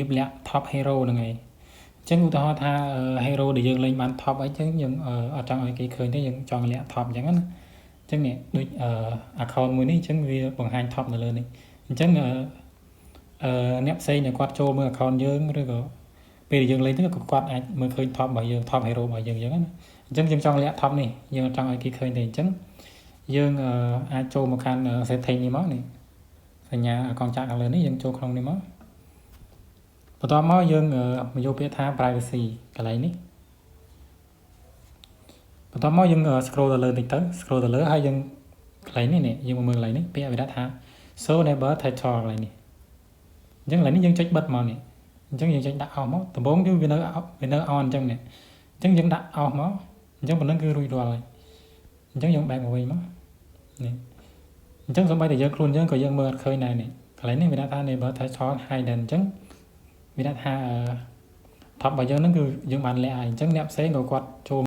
ៀបលាក់ top hero ហ្នឹងឯងអញ្ចឹងឧទាហរណ៍ថា hero ដែលយើងលេងបាន top អីចឹងយើងអត់ចង់ឲ្យគេឃើញទេយើងចង់លាក់ top អញ្ចឹងណាអញ្ចឹងនេះដូច account មួយនេះអញ្ចឹងវាបង្ហាញ top នៅលើនេះអញ្ចឹងអឺអ្នកផ្សេងដែលគាត់ចូលមើល account យើងឬក៏ពេលដែលយើងលេងទៅក៏គាត់អាចមើលឃើញ top របស់យើង top hero របស់យើងអញ្ចឹងណាអញ្ចឹងយើងចង់លាក់ top នេះយើងអត់ចង់ឲ្យគេឃើញទេអញ្ចឹងយើងអាចចូលមកកាន់ setting នេះមកនេះសញ្ញាកងចាក់ខាងលើនេះយើងចូលក្នុងនេះមកបន្ទាប់មកយើងមកយកពាក្យថា privacy កន្លែងនេះបន្ទាប់មកយើង scroll ទៅលើតិចទៅ scroll ទៅលើហើយយើងកន្លែងនេះនេះយើងមកមើលកន្លែងនេះពាក្យវាដាក់ថា show neighbor title កន្លែងនេះអញ្ចឹងកន្លែងនេះយើងចុចបិទមកនេះអញ្ចឹងយើងចុចដាក់ off មកដំបូងគឺវានៅ on អញ្ចឹងនេះអញ្ចឹងយើងដាក់ off មកអញ្ចឹងប៉ុណ្្នឹងគឺរួចរាល់ហើយអញ្ចឹងយើង back មកវិញមកនេះអញ្ចឹងសូម្បីតែយើងខ្លួនយើងក៏យើងមើលអត់ឃើញដែរនេះកន្លែងនេះវាដាក់ថា neighbor title hidden អញ្ចឹងវាដាក់ថា top របស់យើងហ្នឹងគឺយើងបានលាក់ហើយអញ្ចឹងអ្នកផ្សេងក៏គាត់ចូល